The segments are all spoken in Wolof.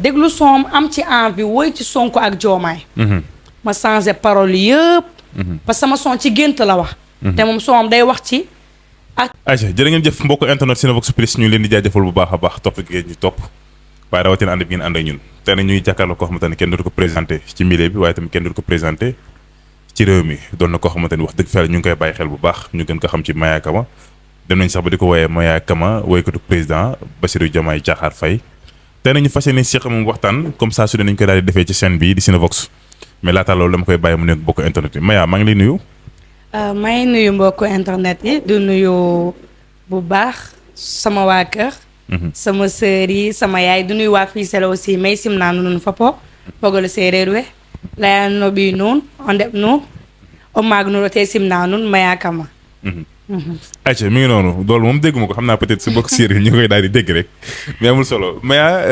déglu soom am ci envie woy ci Sonko ak Diomaye. ma changé parole yëpp. parce que sama son ci gént la wax. te moom soom day wax ci ak. ayca jërë ngeen jëf mbokk internet Cinevox Plus ñu leen di jaajëfal bu baax a baax topp gi ngeen ñu topp waaye rawatina ànd bi ngeen ànd ak ñun tey nag ñuy jàkkaarloo koo xamante ne kenn dootu ko présenté ci milieu bi waaye tamit kenn dootu ko présenté ci réew mi doon na koo xamante ni wax dëgg fa ñu ngi koy bàyyi xel bu baax ñu gën ko xam ci Maya Kama dem nañ sax ba di ko woowee Maya Kama woykatu président Bassirou Diomaye Diakhar Faye tey nag ñu fas yéene seq moom waxtaan comme ça su dee nañ koy daal di defee ci chaîne bi di Cinevox mais laata loolu dama koy bàyyi mu nekk bokk internet yi Maya maa ngi lay nuyu. maa ngi nuyu mbokku internet yi du nuyu bu baax sama waa kër. sama sœur yi sama yaay du nuyu waa Fissel aussi may sim naa nun fopo fogole séeréer we layan no ɓiy nuun o ndeɓ nuun o maag nuun o te sim naa nun Maya Kama. ayca mi ngi noonu loolu moom dégguma ko xam naa peut-être si bokk séeréer ñu koy daal di dégg rek mais amul solo Maya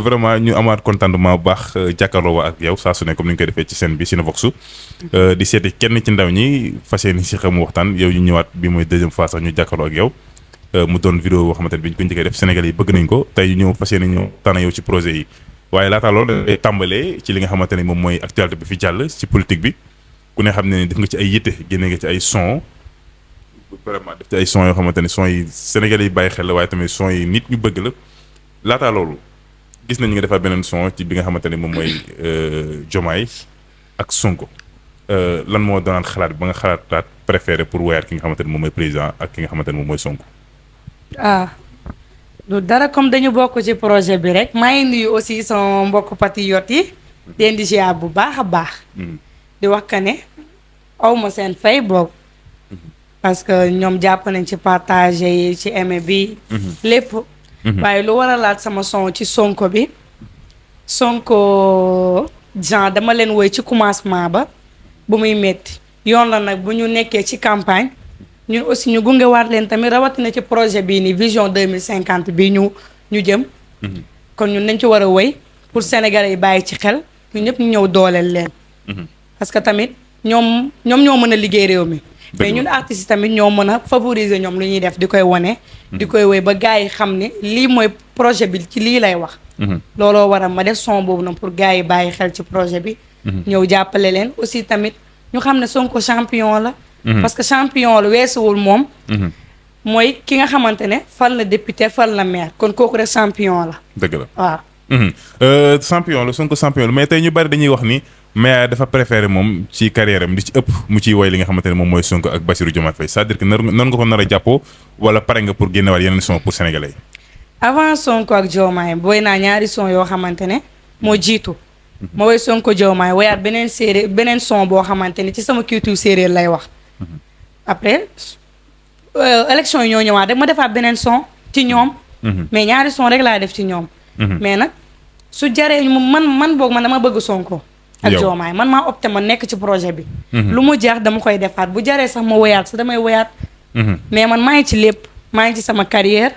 vraiment ñu amaat contentement bu baax jàkkaarloo wa ak yow saa su ne comme ni ñu koy defee ci scène bi Cinevox di seeti kenn ci ndaw ñi fas yéene si xamu waxtaan yow ñu ñëwaat bi mooy deuxième fois sax ñu jàkkaarloo ak yow mu doon vidéo boo xamante ne bi ñu ko njëkkee def Sénégal yi bëgg nañ ko tey ñu ñëw fas yéene ñu tànn yow ci projet yi waaye laataa loolu day tàmbalee ci li nga xamante ne moom mooy actualité bi fi jàll ci politique bi ku ne xam ne def nga ci ay yitte génne nga ci ay son vraiment def ci ay son yoo xamante ne son yi Sénégalais yi bàyyi xel la waaye tamit son yi nit ñu bëgg la laataa loolu gis nañu nga defaat beneen son ci bi nga xamante ne moom mooy Diomaye ak Sonko lan moo doon xalaat ba nga xalaataat préféré pour woyaat ki nga xamante ne moom mooy président ak ki nga xamante ne moom mooy Sonko. du dara comme dañu bokk ci projet bi rek maa ngi nuyu aussi sama mbokk patriote yi leen di ziar bu baax a baax. di wax que ne aw ma seen fay boobu. parce que ñoom jàpp nañ ci partage yi ci aimé bi. lépp. waaye lu war a laat sama son ci Sonko bi. Sonko genre dama leen woy ci commencement ba bu muy metti yoon la nag bu ñu nekkee ci campagne ñun aussi ñu gungewaat leen tamit rawatina ci projet bii ni vision 2050 bii ñu jëm. kon ñun nañ ci war a woy pour Sénégalais yi bàyyi ci xel ñun ñëpp ñu ñëw dooleel leen. parce que tamit ñoom ñoo mën a liggéey réew mi. mais ñun artistes yi tamit ñoo mën a favoriser ñoom lu ñuy def di koy wane. di koy woy ba gars yi xam ne lii mooy projet bi ci lii lay wax. looloo waral ma def son boobu nag pour gars yi bàyyi xel ci projet bi. ñëw jàppale leen aussi tamit ñu xam ne Sonko champion la. parce que champion la weesuwul moom. mooy ki nga xamante ne fal na député fal na maire kon kooku rek champion la. dëgg la waaw. champion la Sonko champion la mais tey ñu bari dañuy wax ni Maya dafa préféré moom ci carrière am di ci ëpp mu ciy woy li nga xamante ne moom mooy Sonko ak Bassirou Diomaye Faye c'est-à-dire que noonu nga ko nar a jàppoo wala pare nga pour génnewaat yeneen son pour sénégalais yi. avant Sonko ak Diomaye booy naa ñaari son yoo xamante ne moo jiitu. ma woy Sonko Diomaye woyaat beneen son boo xamante ne ci sama culture séeréer lay wax. après élection yi ñoo ñëwaat rek ma defaat beneen son ci ñoom. mais ñaari son rek laa def ci ñoom. mais nag su jaree man boog man dama bëgg Sonko. ak Diomaye man maa opté ma nekk ci projet bi. lu mu jeex dama koy defaat bu jaree sax ma woyaat sax damay woyaat. mais man maa ngi ci lépp maa ngi ci sama carrière.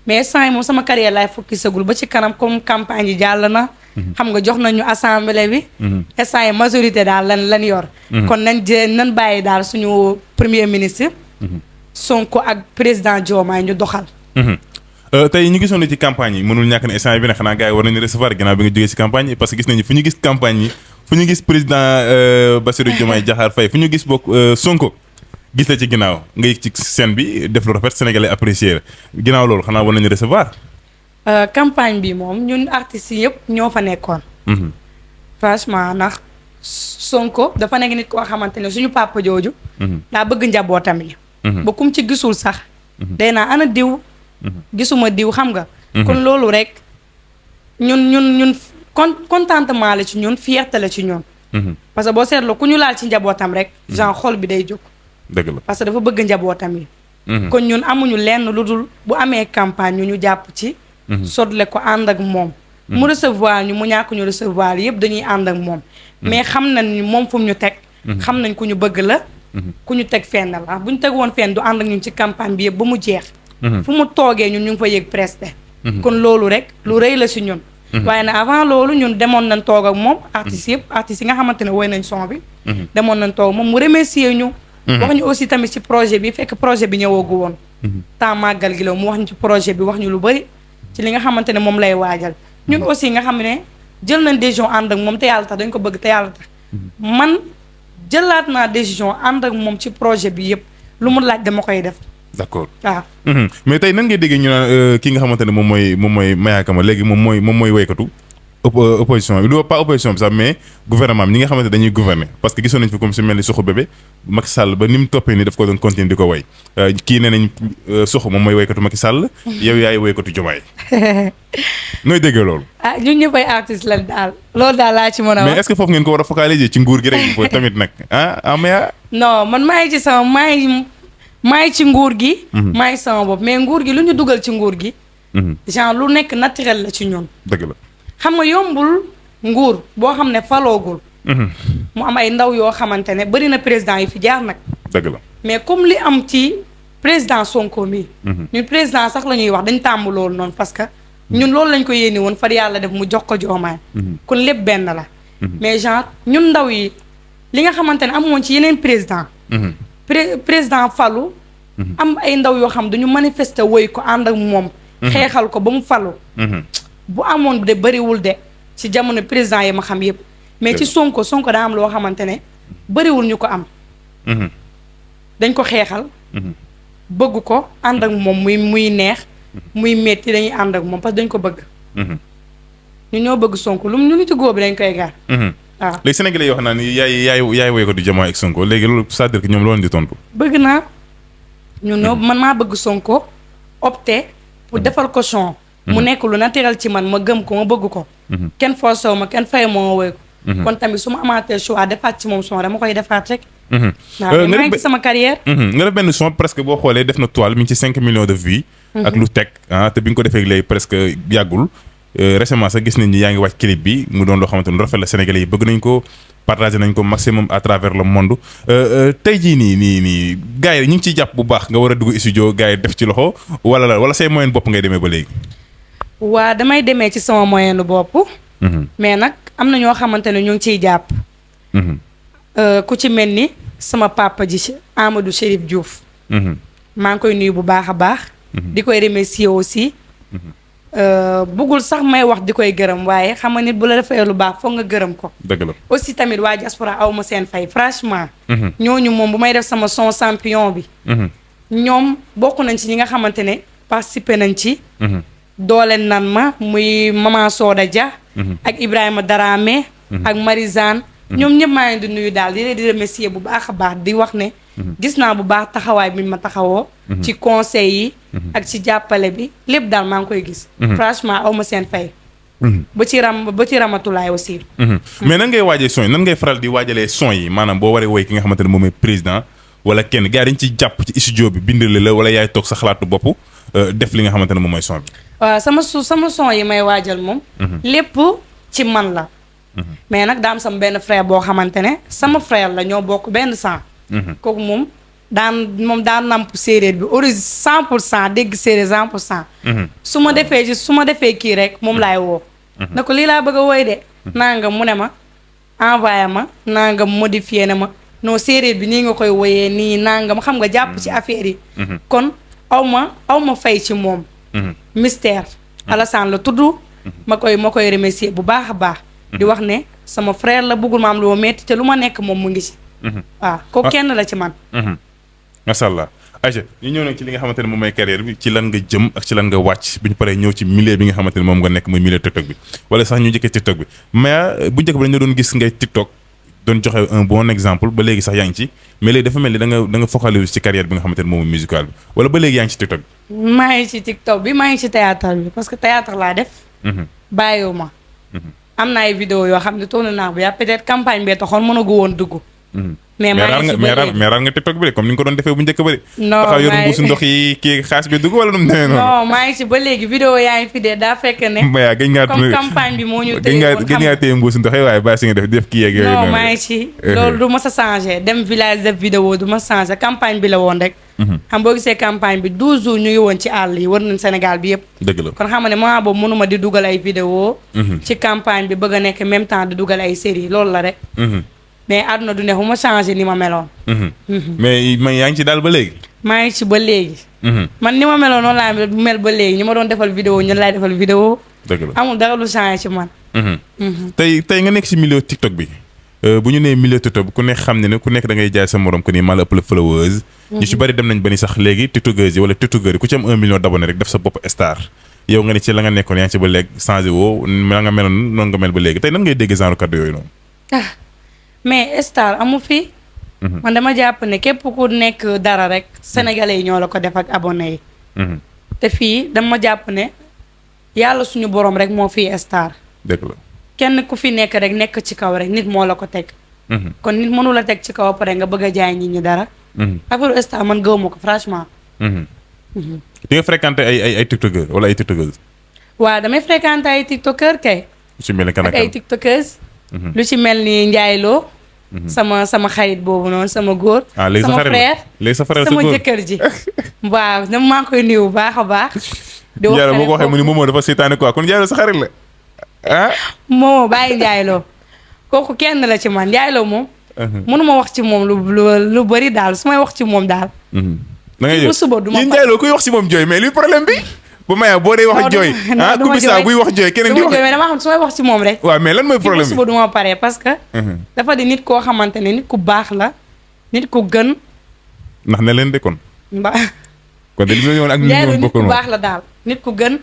mais instant yi moom sama carrière laay fukki sagul ba ci kanam comme campagne yi jàll na. xam nga jox nañu assemblée bi. instant yi majorité daal lan yor. kon nañ bàyyi daal suñu premier ministre. Sonko ak président Diomaye ñu doxal. tey ñu gisoon ci campagne yi mënul ñàkk ne instant bi ne xanaa gars yi war nañu recevoir ginnaaw bi nga jógee ci campagne yi parce que gis nañu fu ñu gis campagne yi fu ñu gis président Bassirou Diomaye Diakhar Faye fu ñu gis bokk Sonko gis la ci ginnaaw nga yëg ci scène bi def lu rafet sénégalais apprécier ginnaaw loolu xanaa war nañu recevoir. campagne bi moom ñun artistes yi yëpp ñoo fa nekkoon. franchement ndax Sonko dafa nekk nit koo xamante ne suñu papa jooju. daa bëgg njabootam yi. ba kum ci gisul sax. day naa ana diw. gisuma diw xam nga. kon loolu rek ñun contentement la ci ñun fierté la ci ñun. parce que boo seetloo ku ñu laal ci njabootam rek. genre xol bi day jóg. dëgg la parce que dafa bëgg njabootam yi. kon ñun amuñu lenn lu dul bu amee campagne ñu jàpp ci. sotle ko ànd ak moom. mu recevoir ñu mu ñàkk ñu recevoir yëpp dañuy ànd ak moom. mais xam nañ ni moom fu mu ñu teg. xam nañ ku ñu bëgg la. ku ñu teg fenn la bu ñu teg woon fenn du ànd ak ñun ci campagne bi yëpp ba mu jeex. fu mu toogee ñun ñu ngi fa yëg presque. kon loolu rek lu rëy la si ñun. waaye nag avant loolu ñun demoon nañ toog ak moom artistes yëpp artistes yi nga xamante ne woy nañ son bi. demoon nañ toog moom mu remercier ñu. wax ñu aussi tamit ci projet bi fekk projet bi ñëwoogu woon. temps màggal gi la mu wax ñu ci projet bi wax ñu lu bëri. ci li nga xamante ne moom lay waajal ñun aussi nga xam ne jël nañ décision ànd ak moom te yàlla tax dañ ko bëgg te yàlla tax man jëlaat naa décision ànd ak moom ci projet bi yëpp lu mu laaj dama koy def. d'accord waaw. mais tey nan ngay déggee ñu naan ki nga xamante ne moom mooy Mayakama léegi moom mooy woykatu opposition bi du pas opposition bi sax mais gouvernement bi ñi nga xamante dañuy gouverner parce que gisoon nañ fi comme su mel ni Soxu Bébé Macky Sall ba ni mu toppee nii daf ko doon continuer di ko way kii nee nañ Soxu moom mooy woykatu Macky Sall yow yaay woykatu Diomaye nooy déggee loolu. ah ñun ñëpp ay artistes lañ daal loolu daal laa ci mën a wax. mais est-ce que foofu ngeen ko war a focaliser ci nguur gi rek tamit nag mais non man maa ngi ci sama maa ngi ci nguur gi. maa ngi sama bopp mais nguur gi lu ñu dugal ci nguur gi. genre lu nekk naturel la ci ñun. dëgg la. xam nga yombul nguur boo xam ne faloogul. mu am ay ndaw yoo xamante ne bëri na président yi fi jaar nag. dëgg la mais comme li am ci président Sonko mi. ñun président sax la ñuy wax dañ tàmm loolu noonu parce que ñun loolu lañ ko yéene woon far yàlla def mu jox ko Diomaye. kon lépp benn la. mais genre ñun ndaw yi li nga xamante ne amoon ci yeneen président. président falu. am ay ndaw yoo xam dañu manifester woy ko ànd ak moom. xeexal ko ba mu falu. bu amoon de bëriwul de ci jamono président yi ma xam yëpp mais ci Sonko daa am loo xamante ne bëriwul ñu ko am. dañ ko xeexal. bëgg ko ànd ak moom muy neex. muy metti dañuy ànd ak moom parce que dañ ko bëgg. ñu ñoo bëgg Sonko lu ñu ci góob dañ koy gar. waaw léegi Sénégalais yoo xam naa ni yaay woy ko di Diomaye ak Sonko léegi loolu c'est-à-dire que ñoom loolu di tontu. bëgg naa man maa bëgg Sonko opté pour defal ko son. mu nekk lu naturel ci man ma gëm ko ma bëgg ko. kenn forcé wu ma kenn fay moo woy ko. kon tamit su ma amaatee choix defaat ci moom son dama koy defaat rek. waaw maa ngi ci sama carrière. nga def benn son presque boo xoolee def na toile mi ngi ci 5 millions de vues. ak lu teg te bi nga ko defee léegi presque yàggul. récemment sax gis nañ ni yaa ngi wàcc clip bi mu doon loo xamante ni rafet la Sénégalais yi bëgg nañ ko partagé nañ ko maximum à travers le monde tey jii nii gars yi ñu ngi ciy jàpp bu baax nga war a dugg studio gars yi def ci loxo wala say moyen bopp ngay demee ba léegi. waa damay demee ci sama moyen bopp. mais nag am na ñoo xamante ne ñu ngi ciy jàpp. ku ci mel ni sama papa ji Amadou Chérif Diouf. maa ngi koy nuyu bu baax a baax. di koy remercier aussi. bëggul sax may wax di koy gërëm waaye xam nga nit bu la defee lu baax foog nga gërëm ko. dëgg la aussi tamit waa diaspora aw ma seen fay franchement. ñooñu moom bu may def sama son champion bi. ñoom bokk nañ ci ñi nga xamante ne participer nañ ci. doole nan ma muy Maman Soda Dia. ak Ibrahima Darame. ak Marizane. ñoom ñëpp maa ngi di nuyu daal di leen di remercier bu baax a baax di wax ne. gis naa bu baax taxawaay bi ma taxawoo. ci conseil yi. ak ci jàppale bi lépp daal maa ngi koy gis. franchement aw ma seen fay. ba ci ramatulaay aussi. mais nan ngay waajee son yi nan ngay faral di waajalee son yi maanaam boo waree woy ki nga xamante ne moom mooy président wala kenn gars yi dañ ciy jàpp ci studio bi bindale la wala yaay toog sa xalaatu bopp def li nga xamante ne moom mooy son bi. waaw sama son yi may waajal moom. lépp ci man la. mais nag daa am sama benn frère boo xamante ne sama frère la ñoo bokk benn sang. kooku moom daan namp séeréer bi origine 100% dégg séeréer 100%. su ma defee kii rek moom laay woo. na ko lii laa bëgg a woy de. nanga mu ne ma envoyé ma nanga modifié na ma non séeréer bi nii nga koy woyee nii nanga ma xam nga jàpp ci affaire yi. kon aw ma fay ci moom. mystère Alassane la tudd. ma koy remercier bu baax a baax. di wax ne sama frère la bëggul ma am lu ma metti te lu ma nekk moom mu ngi ci. waaw ko kenn la ci man. macha allah Aïcha ñu ñëw nag ci li nga xamante ne moom mooy carrière bi ci lan nga jëm ak ci lan nga wàcc bi ñu paree ñëw ci milieu bi nga xamante ne moom nga nekk mooy milieu TikTok bi wala sax ñu njëkkee TikTok bi mais bu njëkk ba dañu doon gis ngay TikTok doon joxe un bon exemple ba léegi sax yaa ngi ci mais léegi dafa mel ni da nga focaliser ci carrière bi nga xamante ne moom musical bi wala ba léegi yaa ngi ci TikTok bi. maa ngi ci TikTok bi maa ngi ci théâtre bi parce que théâtre laa def. bàyyiwu ma. am na ay vidéo yoo xam ne tourné naa bu yaa peut-être campagne bee taxoon mënagu woon dugg. mais raar nga TikTok bi de comme ni nga ko doon defee bu njëkk ba de. non taxaw yor mbuusu ndox yi kii xaas bi dugg wala nu mu demee noonu. non maa ngi ci ba léegi vidéo yaa ngi fi de daa fekk ne. mbaya gëj ngaa comme campagne bi moo ñu téye woon gëj ngaa téye mbuusu ndox yi waaye bàyyi si nga def kii yeeg yooyu noonu. non maa ngi ci loolu du ma sa changé dem village def vidéo du ma changé campagne bi la woon rek. xam boo gisee campagne bi 12 jours ñu ngi woon ci àll yi wër nañ Sénégal bi yëpp. dëgg la kon xam nga ne moment boobu mënuma di dugal ay vidéo ci campagne bi bëgg a nekk même temps di dugal ay série loolu la rek. mais àdduna du ne fu ma changé ni ma meloon. mais yaa ngi ci daal ba léegi. maa ngi ci ba léegi. man ni ma meloon noonu laa mel ba léegi ñi ma doon defal vidéo ñun laay defal vidéo dëgg la amul dara lu changé ci man. tey nga nekk si milieu TikTok bi bu ñu nee milieu TikTok bi ku nekk xam ne ku nekk da ngay jaay sa morom que ni maa la ëpp la followers. ñu si bëri dem nañ ba ni sax léegi tiktokers yi wala tiktokers yi ku ci am 1 million d'abonnés rek def sa bopp star yow nga ne ci la nga nekkoon yaa ngi ci ba léegi changé woo la nga meloon noonu nga mel ba léegi tey nan ngay dégg genre kàddu yooyu noonu. mais star amu fi. man dama jàpp ne képp ku nekk dara rek sénégalais yi ñoo la ko def ak abonné yi. te fii dama jàpp ne yàlla suñu borom rek moo fi star. dëgg la kenn ku fi nekk rek nekk ci kaw rek nit moo la ko teg. kon nit mënu la teg ci kaw pare nga bëgg a jaay nit ñi dara. affaire star man gëwuma ko franchement. di nga fréquenté ay tiktokers wala ay tiktokeuses. waaw damay fréquenté ay tiktokers kay. lu ci mel ni kan ak ay tiktokeuses. lu ci mel ni Ndiaye Lo. sama xarit boobu noonu sama góor. léegi sa xarit la léegi sa frère sama jëkkër ji. waaw dama maa ngi koy nuyu bu baax a baax. di wax boo ko waxee mu ni Momo dafa seetaane quoi kon Ndiaye Lo sa xarit la ah. Momo bàyyi Ndiaye Lo kooku kenn la ci man Ndiaye Lo moom. mënuma wax ci moom lu bëri daal su may wax ci moom daal. da ngay jooy suba du ma yéen Ndiaye Lo kuy wax ci moom jooy mais luy problème bi. bu mayee boo dee wax jooy. du ma Kubisa buy wax jooy keneen di wax mais dama xam su may wax ci moom rek. waaw mais lan mooy problème bi suba du ma pare parce que. dafa di nit koo xamante ne nit ku baax la nit ku gën. ndax ne leen de kon. kon de li ñu ñëwoon ak nit ku baax la daal nit ku gën.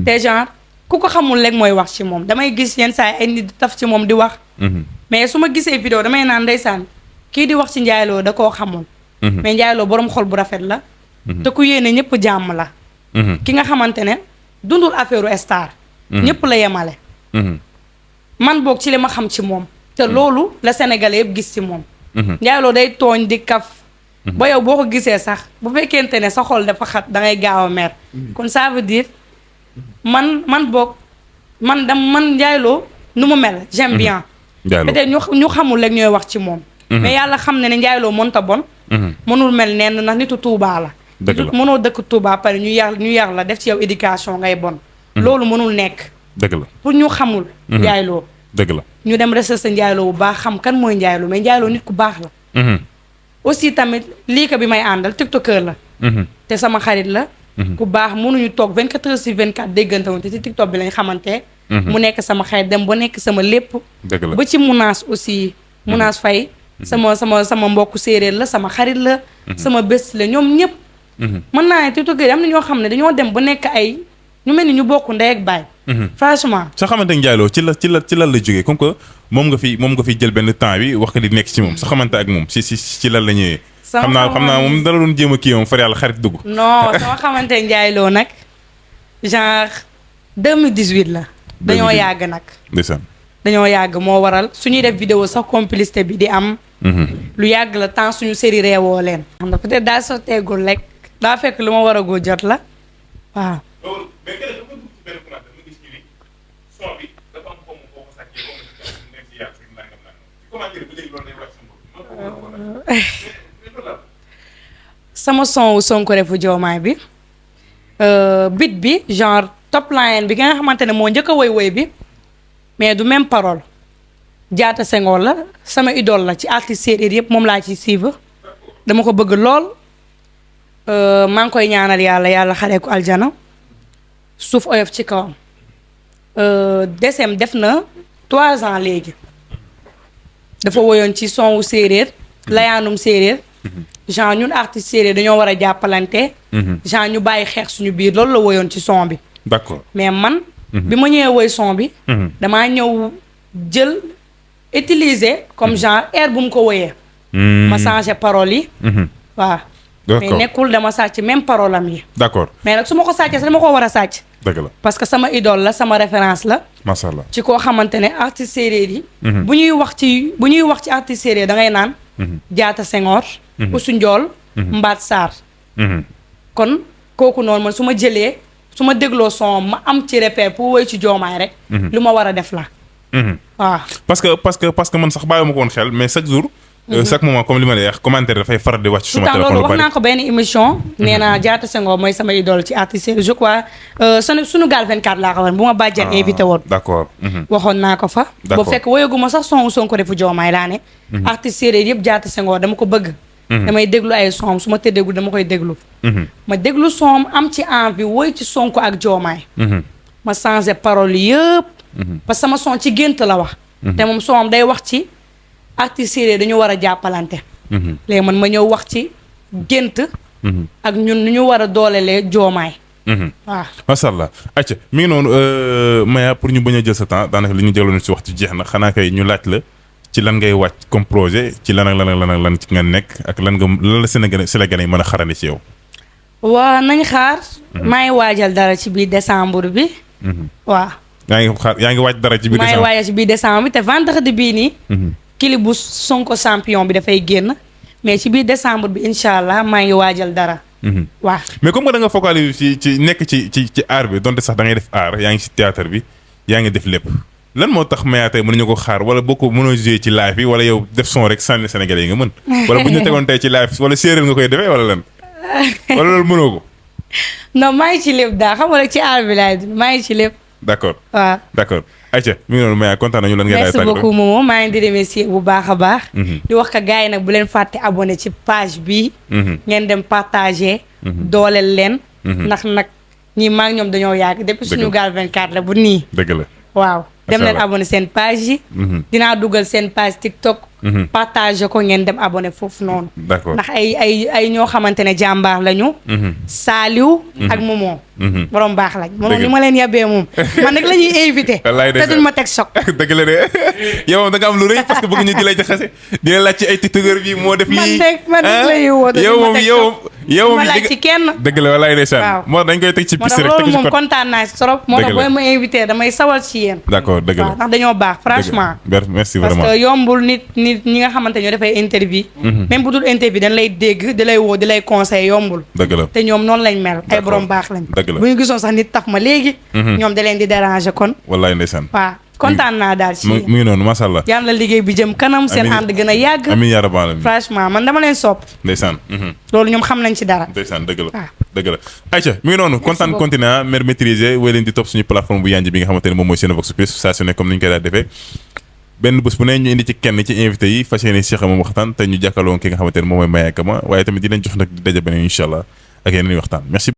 te genre ku ko xamul rek mooy wax ci moom damay gis yenn saa ay nit taf ci moom di wax. mais su ma gisee vidéo damay naan ndeysaan kii di wax ci Ndiaye Lo da koo xamul. mais Ndiaye Lo borom xol bu rafet la. te ku yéene ñëpp jàmm la. ki nga xamante ne dundul affaire star. ñëpp la yemale. man boog ci li ma xam ci moom. te loolu la Sénégalais yëpp gis ci moom. Ndiaye Lo day tooñ di kaf. ba yow boo ko gisee sax bu fekkente ne sa xol dafa xat da ngay gaaw a mer. kon ça veut dire man boog man Ndiaye Lo nu mu mel j'aime bien. peut-être ñu xamul rek ñooy wax ci moom. mais yàlla xam ne Ndiaye Lo mënta bon. mënul mel nenn ndax nitu Touba la. dëgg la mënoo dëkk Touba pare ñu yar la def ci yow éducation ngay bon. loolu mënul nekk. dëgg la pour ñu xamul. Ndiaye Lo dëgg la ñu dem recherche Ndiaye Lo bu baax xam kan mooy Ndiaye Lo mais Ndiaye Lo nit ku baax la. aussi tamit lii ko bi may àndal tiktoker la. te sama xarit la. ku baax mënuñu toog 24 heures sur 24 déggante woon te ci tiktok bi lañ xamante. mu nekk sama xarit dem ba nekk sama lépp. dëgg la ba ci Mounass aussi. Mounass Faye sama mbokku séeréer la sama xarit la. sama bés la ñoom ñëpp. mën naa ne tiktokers yi am na ñoo xam ne dañoo dem ba nekk ay ñu mel ni ñu bokk ndey ak baay. franchement. soo xamante ne Ndiaye Lo ci lan la jógee comme que moom nga fi jël benn temps bi wax nga di nekk ci moom soo xamante ak moom ci lan la ñëwee. xam naa moom dala doon jéem a kii moom far yàlla xarit dugg. non sama xamante ne Ndiaye Lo nag genre 2018 la. dañoo yàgg nag. ndeysaan. dañoo yàgg moo waral suñuy def vidéo sax complicité bi di am. lu yàgg la temps suñu série reewoo leen. xam nga peut-être daa sotteegul rek daa fekk lu ma war a goo jot la waaw. loolu mais keneen dafa dugg ci benn commentaire ma gis ni son bi dafa am xaw ma boo ko sàccee boo ko nekk si yàlla si nangam ci commentaire bi léegi loolu day wàcc sama son wu Sonko refu Diomaye bi bit bi genre top line bi nga xamante ne moo njëkk a woy bi mais du même parole Diatta Senghor la sama idole la ci artiste séeréer yëpp moom laa ci suivre dama ko bëgg lool maa ngi koy ñaanal yàlla xaree ko aljana suuf oyof ci kawam desem def na 3 ans léegi dafa woyoon ci son wu séeréer layaanum séeréer genre ñun artiste séeréer dañoo war a jàppalante genre ñu bàyyi xeex suñu biir loolu la woyoon ci son bi d'accord mais man bi ma ñëwee woy son bi damaa ñëw jël utiliser comme genre air bu mu ko woyee ma changé paroles yi waaw mais nekkul dama sàcc même parole am yi d'accord mais nag su ma ko sàccee sax dama ko war a sàcc dëgg la parce que sama idole la sama référence la macha allah ci koo xamante ne artiste séeréer yi bu ñuy wax ci artiste séeréer da ngay naan Diatta Senghor Usu Njool Mbaat Sarr kon kooku noonu man su ma dégloo son ma am ci repère pour woy ci Diomaye rek lu ma war a def la waaw parce que man sax bàyyi ma ko woon xel mais chaque jour chaque moment comme li ma lay wax commentaire dafay faral di wàcc suma téléphone lu bari wax naa ko benn émission nee naa Diatta Senghor mooy sama idole ci artiste je crois Sunugal 24 laa ko woon bu ma bàjjan invité woon d'accord waxoon naa ko fa ba fekk woyaguma sax son Sonko refu Diomaye laa ne artiste séeréer yëpp Diatta Senghor dama ko bëgg damay déglu ay son su ma tëddeegul dama koy déglu ma déglu son am ci envie woy ci Sonko ak Diomaye ma changé parole yëpp. parce que sama son ci gént la wax. te moom son day wax ci artistes séeréer dañu war a jàppalante. léegi man ma ñëw wax ci gént. ak ñun nu ñu war a doolelee joomaay. waaw macha allah acca mi ngi noonu Maya pour ñu bañ a jël sa temps daanaka li ñu jëloon si waxtu jeex na xanaa kay ñu laaj la ci lan ngay wàcc comme projet ci lan ak lan ci nga nekk ak lan la Sénégalais yi mën a xarandi ci yow. waa nañ xaar. maa ngi waajal dara ci biir décembre bi. waaw. yaa ngi waaj dara ci biir décembre maa ngi waajal ci biir décembre bi te vendredi bii nii. clip bu Sonko champion bi dafay génn mais ci biir décembre bi incha allah maa ngi waajal dara. waaw mais comme que da nga focaliser ci nekk ci art bi donte sax da ngay def art yaa ngi ci théâtre bi yaa ngi def lépp lan moo tax Maya tey mënuñu ko xaar wala boo ko mënoo jouer ci live bi wala yow def son rek sànni Sénégalais yi nga mën. wala bu ñu tegoon tey ci live wala séeréer nga koy defee wala lan wala loolu mënoo ko. non maa ngi ci lépp daal xam nga rek ci art bi laay dund maa ngi ci lépp. d' accord waaw d' accord ayca mi ngi noonu Maya kontaan nañu lan ngay merci beaucoup Momo maa ngi di remercier bu baax a baax. di wax ka gars yi nag bu leen fàtte abonné ci page bi. ngeen dem partager. dooleel leen. ndax nag ñii maa ngi ñoom dañoo yàgg depuis suñu gaal 24 la bu nii. dëgg la waaw dem leen abonné seen page yi. dinaa dugal seen page TikTok. partager ko ngeen dem abonné foofu noonu. d' accord ndax ay ñoo xamante ne jàmbaar lañu. Saliou ak Momo. borom baax lañ. moom ni ma leen yabee moom. man nag la ñuy invité. te duñ ma teg choc. dëgg la de yow moom da nga am lu rëy parce que bëgg ñu di lay jaxase di la laaj ci ay tiktokeur bi moo def lii. man rek la ñuy woo yow moom ma laaj ci kenn. dëgg la walaay ndeysaan moo dañ koy teg ci piste rek loolu moom kontaan naa si trop. moo tax booy ma invité damay sawal ci yéen. d' accord dëgg la ndax dañoo baax franchement. merci vraiment parce que yombul nit ñi nga xamante ñoo dafay interview. même bu dul interview dañ lay dégg di lay woo di lay conseil yombul. dëgg la te ñoom noonu lañ mel ay borom baax lañ. dëgg la bu ñu gisoon sax nit tax ma léegi. ñoom da leen di déranger kon. wallaay ndeysaan. waaw kontaan naa daal ci mu ngi noonu macha allah. yàlla liggéey bi jëm kanam seen ànd gën a yàgg. amiin yaa rabbal aalamiin. franchement man dama leen sopp. ndeysaan. loolu ñoom xam nañ ci dara. ndeysaan dëgg la dëgg la. ayca mi ngi noonu kontaan continuer mère maîtriser wéy leen di topp suñu plateforme bu yanj bi nga xamante ne moom mooy Senevox Plus saa su ne comme ni ñu koy daal defee benn bés bu ne ñu indi ci kenn ci invité yi fas yéene Cheikh moom waxtaan te ñu jàkkaarloo ki nga xamante ne moom mooy Maya Kama waaye tamit di leen jox nag di daje beneen incha allah ak yeneen waxtaan merci